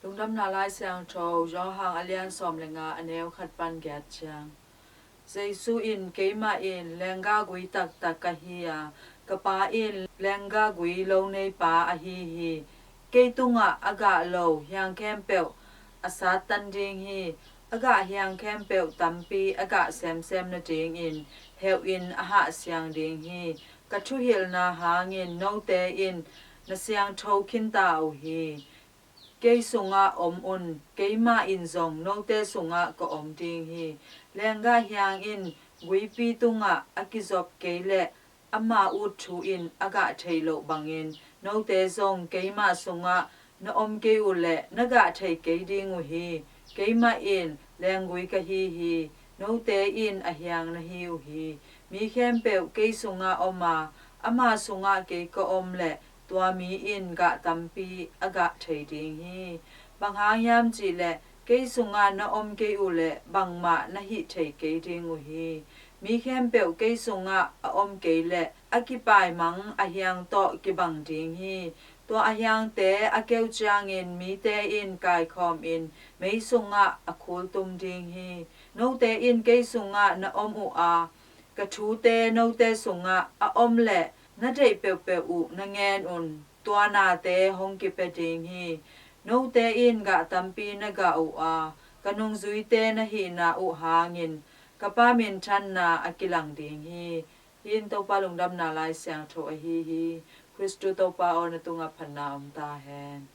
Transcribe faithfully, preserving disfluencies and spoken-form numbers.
Lungdamna Lai Siangtho, Johan a lian sawm le nga, a neu khat pan giat ciang. Jesu in, "Keimah in lenggah gui taktak ka hi a, ka Pa in lenggah gui lo neipa ahi hi. Kei tungah a gah lo hiang khempeuh a sattan ding hi. A gah hiang khempeuh tampi a gah semsem nadingin heuhin a hahsiang ding hi. Ka thuhilhna hangin note in na siangtho khinta uh hi. Kei sungah om un, keimah in zong note sungah ka om ding hi. Lenggah hiang in guipi tungah a kizop kei leh ama ut thu in a gah theih loh bangin note zong keimah sungah na om kei uh leh na gah thei kei ding uh hi. Keimah in lenggui ka hi hi. Note in a hiang na hi uh hi. Mi khempeuh kei sungah om a, ama sungah kei ka om leh tua mi in gah tampi a gah thei ding hi. Bang hang hiam cih leh kei sungah na om kei uh leh bangmah na hih thei kei ding uh hi. Mi khempeuh kei sungah a om kei leh a kipaimang a hiang tawh kibang ding hi. Tua a hiangte a keu ciangin mite in kaikhawmin mei sungah a khultum ding hi. Note in kei sungah na om uh a, ka thute note sungah a om leh na deih peuhpeuh uh na ngen un, tua nate hong kipia ding hi. Note in gah tampi na gah uh a, ka nungzuite na hihna uh hangin ka Pa minthanna a kilang ding hi." Hih in Topa Lungdamna Lai Siangtho ahi hi. Khristu Topa aw, na tungah phatna om ta hen.